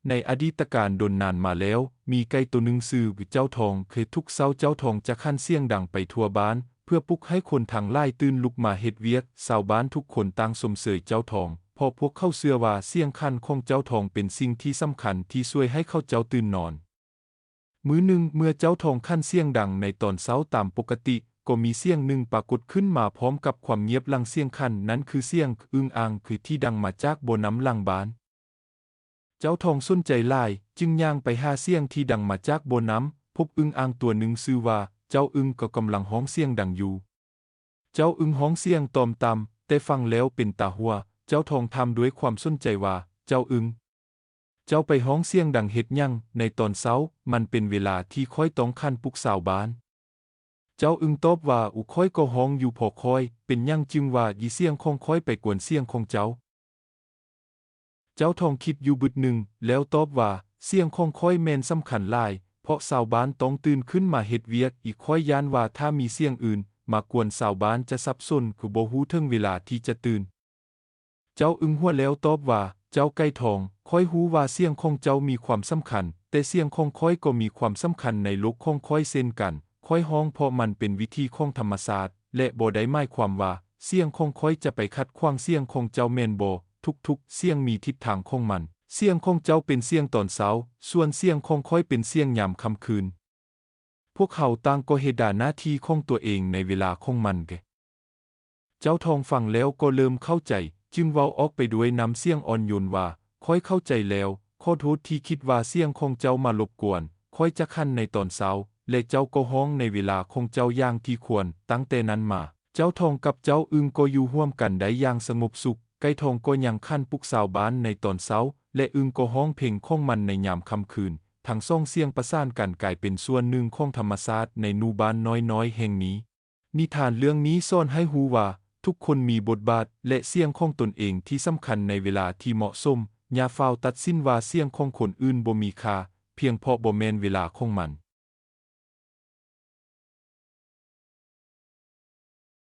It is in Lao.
ໃນອະດີດຕະການດົນນານມາແລ້ວ, ມີໄກ່ໂຕໜຶ່ງຊື່ເຈົ້າທອງ. ທຸກໆເຊົ້າເຈົ້າທອງຈະຂັນສຽງດັງໄປທົ່ວບ້ານ ເພື່ອປຸກໃຫ້ຄົນທັງຫຼາຍຕື່ນລຸກມາເຮັດວຽກ. ຊາວບ້ານທຸກຄົນຕ່າງຊົມເຊີຍເຈົ້າທອງ ເພາະພວກເຂົາເຊື່ອວ່າສຽງຂັນຂອງເຈົ້າທອງເປັນສິ່ງທີ່ສຳຄັນທີ່ຊ່ວຍໃຫ້ເຂົາເຈົ້າຕື່ນນອນ. ມື້ໜຶ່ງ, ເມື່ອເຈົ້າທອງຂັນສຽງດັງໃນຕອນເຊົ້າຕາມປົກກະຕິ, ກໍມີສຽງໜຶ່ງປາກົດຂຶ້ນມາພ້ອມກັບຄວາມງຽບຫຼັງສຽງຂັນ, ນັ້ນຄືສຽງອຶ່ງອ່າງທີ່ດັງມາຈາກບໍ່ນ້ຳຫຼັງບ້ານ. ເຈົ້າທອງສົນໃຈຫຼາຍ, ຈຶ່ງຍ່າງໄປຫາສຽງທີ່ດັງມາຈາກບໍ່ນ້ຳ, ພົບອຶ່ງອ່າງຕົວໜຶ່ງຊື່ວ່າເຈົ້າອຶ່ງກໍກຳລັງຮ້ອງສຽງດັງຢູ່. ເຈົ້າອຶ່ງຮ້ອງສຽງຕ່ອມຕ່ຳ, ແຕ່ຟັງແລ້ວເປັນຕາຫົວ. ເຈົ້າທອງຖາມດ້ວຍຄວາມສົນໃຈວ່າ, ເຈົ້າອຶ່ງ, ເຈົ້າໄປຮ້ອງສຽງດັງເຮັດຫຍັງໃນຕອນເຊົ້າ? ມັນເປັນເວລາທີ່ຂ້ອຍຕ້ອງຂັນປຸກຊາວບ້ານ. ເຈົ້າອຶ່ງຕອບວ່າ, ອຸ, ຂ້ອຍກໍຮ້ອງຢູ່ເພາະຂ້ອຍ. ເປັນຫຍັງຈຶ່ງວ່າອີສຽງຂອງຂ້ອຍໄປກວນສຽງຂອງເຈົ້າ? ເຈົ້າທອງຄິດຢູ່ບຶດໜຶ່ງ ແລ້ວຕອບວ່າ, ສຽງຂອງຂ້ອຍແມ່ນສຳຄັນຫຼາຍ, ເພາະຊາວບ້ານຕ້ອງຕື່ນຂຶ້ນມາເຮັດວຽກ. ອີກຂ້ອຍຢ້ານວ່າຖ້າມີສຽງອື່ນມາກວນ, ຊາວບ້ານຈະສັບສົນ, ຄືບໍ່ຮູ້ເຖິງເວລາທີ່ຈະຕື່ນ. ເຈົ້າອຶ່ງຫົວແລ້ວຕອບວ່າ, ເຈົ້າໄກ່ທອງ, ຂ້ອຍຮູ້ວ່າສຽງຂອງເຈົ້າມີຄວາມສຳຄັນ, ແຕ່ສຽງຂອງຂ້ອຍກໍມີຄວາມສຳຄັນໃນໂລກຂອງຂ້ອຍເຊັ່ນກັນ. ຂ້ອຍຮ້ອງເພາະມັນເປັນວິຖີຂອງທຳມະຊາດ ແລະ ບໍ່ໄດ້ໝາຍຄວາມວ່າສຽງຂອງຂ້ອຍຈະໄປຂັດຂວາງສຽງຂອງເຈົ້າແມ່ນບໍ່? ທຸກໆສຽງມີທິດທາງຂອງມັນ. ສຽງຂອງເຈົ້າເປັນສຽງຕອນເຊົ້າ, ສ່ວນສຽງຂອງຂ້ອຍເປັນສຽງຍາມຄ່ຳຄືນ. ພວກເຮົາຕ່າງກໍເຮັດດາໜ້າທີ່ຂອງຕົວເອງໃນເວລາຂອງມັນເດ. ເຈົ້າທອງຟັງແລ້ວກໍເລີ່ມເຂົ້າໃຈ, ຈຶ່ງເວົ້າອອກໄປດ້ວຍນ້ຳສຽງອ່ອນໂຍນວ່າ, ຂ້ອຍເຂົ້າໃຈແລ້ວ, ຂໍໂທດທີ່ຄິດວ່າສຽງຂອງເຈົ້າມາລົບກວນ. ຂ້ອຍຈະຂັນໃນຕອນເຊົ້າ ແລະ ເຈົ້າກໍຮ້ອງໃນເວລາຂອງເຈົ້າຢ່າງທີ່ຄວນ. ຕັ້ງແຕ່ນັ້ນມາ, ເຈົ້າທອງກັບເຈົ້າອຶ່ງກໍຢູ່ຮ່ວມກັນໄດ້ຢ່າງສະຫງົບສຸກ. ໄກ່ທອງກໍຍັງຂັນປຸກຊາວບ້ານໃນຕອນເຊົ້າ ແລະ ອຶ່ງກໍຮ້ອງເພງຂອງມັນໃນຍາມຄ່ຳຄືນ. ທັງສອງສຽງປະສານກັນກາຍເປັນສ່ວນໜຶ່ງຂອງທຳມະຊາດໃນໝູ່ບ້ານນ້ອຍໆແຫ່ງນີ້. ນິທານເລື່ອງນີ້ສອນໃຫ້ຮູ້ວ່າ ທຸກຄົນມີບົດບາດ ແລະ ສຽງຂອງຕົນເອງທີ່ສຳຄັນໃນເວລາທີ່ເໝາະສົມ. ຢ່າຟ້າວຕັດສິນວ່າສຽງຂອງຄົນອື່ນບໍ່ມີຄ່າ ພຽງເພາະບໍ່ແມ່ນເວລາຂອງມັນ.